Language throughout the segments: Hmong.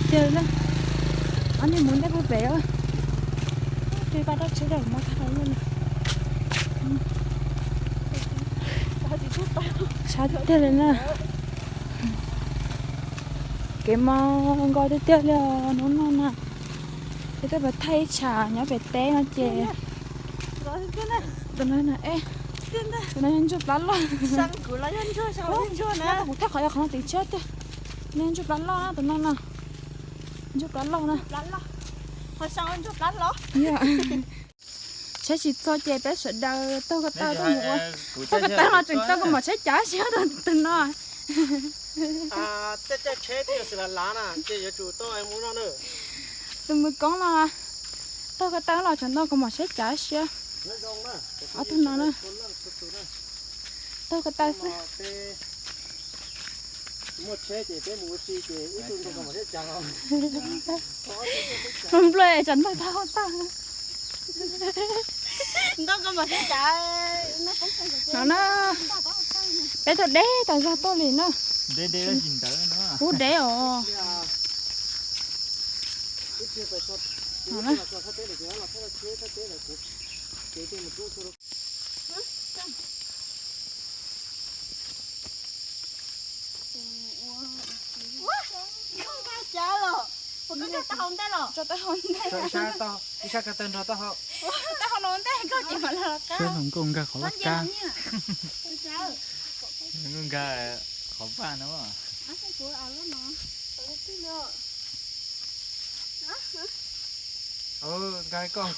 Tiag na, ob niag mus ntej puag pem os. Peb pab rau tsheb rau mov tag los. Sab tiag tiag li na. Kev mas nkos tiag tiag li os hnub no na. Peb tuaj pem thaij ib tsham nyob pem teb no ces tus no na, tus no ntsuag plab loj. Kuv thaij qhov yog qhov no tim tshiab tiag. Tus no ntsuag plab loj na, tus no na. Ntsuag plab loj na. Tsheb tsis txog ces peb sawv daws taug ko taw tuaj mus ua. Taug ko taw los tseem tau kaus mom tsheb cav siab tus no. Tus mus koob no, taug ko taw los tseem tau kaus mom tsheb cav siab. Ob tug no na, taug ko taw xwb. Nplua tsam npawg tau tag. No na, peb tuaj deb tas zog tuaj li na. Ub deb os. Ib sab ko taw nrog taub hau. Taub hau no ntej koj ces mam los qab. Nkauj nkag qhov laj kab. Nkauj nkag qhov vaj no. Nkag koj.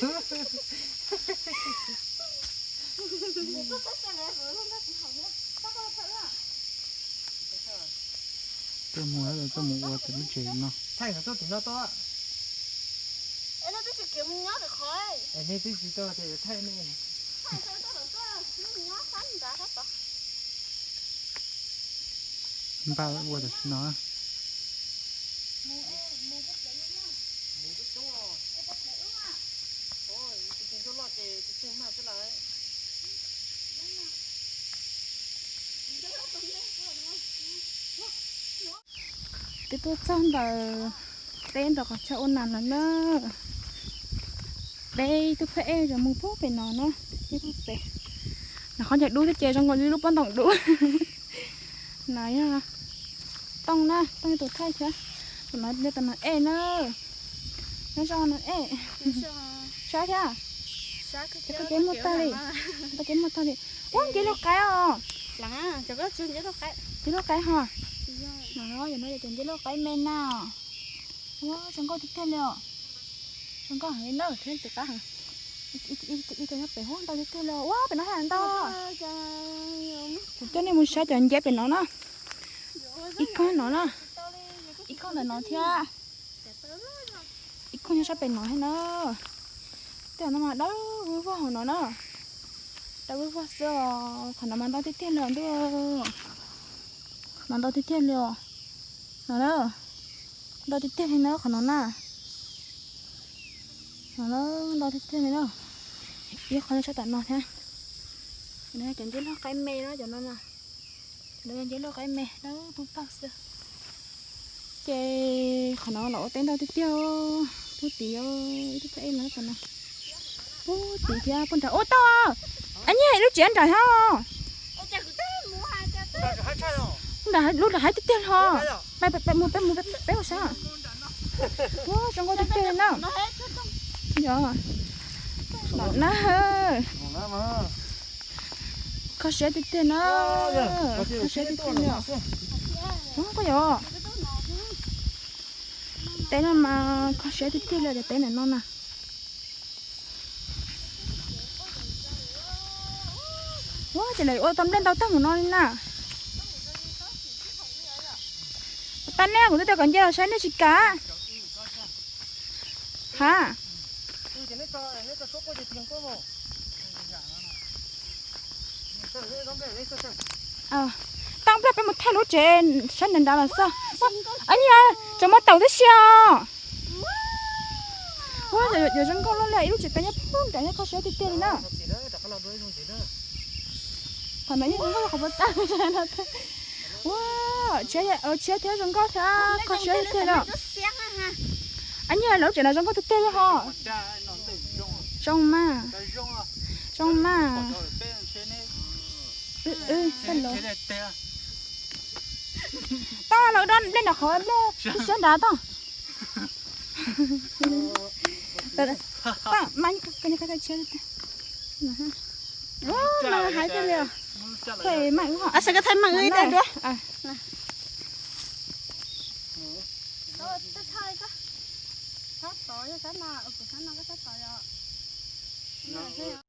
Tuaj mus, tuaj mus ua tim lub tsev no. Thaij tuaj tim no tau. Nej twb tsis tau tias thaij ne. Npaj ua tam sim no. Twb tuaj txog ntawm teb nram qhov chaw ua nas lawm na. Peb ib tug phab ej tseem mus puag pem no na, ib tug pem. Nov qhov chaw dub thiab ces zoo nkaus li lub pob ntoos dub. No yog Tooj na, Tooj tus thaij thiab. Tus no yog tus no ej na. Nyob zoo no ej. Sab thiab. Cov koj kev muaj tag li. Koj kev muaj tag li. Ua nceb loj qaib os. Nceb loj qaib ho. No yog no yog cov nceb loj qaib me na. Ua zoo nkauj tiag tiag li os. Zoo nkauj heev li na, thiab txiv qab heev. Ib tug nyob pem huab ntau tiag tiag li os. Ua pem no haj ntau. Kuv coj nej mus saib cov nceb pem no na. Ib koog no na. Ib koog ntawm no thiab. Ib koog nyob sab pem no thiab na. Tej no mas dawb vog vog hauv no na. Dawb vog vog xwb os, qhov no mas ntau tiag tiag li os ntuj. Qhov no ntau tiag tiag li os. No na, ntau tiag tiag li na qhov no na. No na, ntau tiag tiag li na. Ib qho nyob sab tom no thiab. Cov nceb loj qaib me na cov no na. Cov no yog nceb loj qaib me dawb paug paug xwb. Ces qhov no los ua teb ntau tiag tiag. Puag tid ib tug phab ej no tom no. Puag tid thiab puag nrad ua tau. Ab niag lub tsev nram thiab. Nram lub nram haib tiag tiag li ho. Peb mus peb mus peb mus sab. Ua zoo nkauj tiag tiag li na. Yog, no na. Kho siab tiag tiag na. Kho siab tiag tiag li. Ua koj yog. Teb no mas kho siab tiag tiag li cov teb ntawm no na. Ua ces lawv ua tau nplej ntau tag mus no li na. Tag nej kuv twb coj kom nce los saib nej tsis kam. Ha. Tau nplej peb mus thaij lub tsev saib nrad nrad los xwb. Ab niag, tseem muaj taum tib si os. Ua, yuav zoo nkauj luaj li ib lub tsev peb nyob puag nrad nyob kho siab tiag tiag li na. Qhov no yeej zoo nkauj qhov puas tag. Ua, tshiab thiab zoo nkauj thiab kho siab tiag tiag li. Ab, nyiaj lawv tseem no zoo nkauj tiag tiag li ho. Zoo mas, zoo mas. Tau los do nplej nram qhov nplej siab nrad tau. Hais tiag li. Ab, sawv koj thaij meem ib teg dua.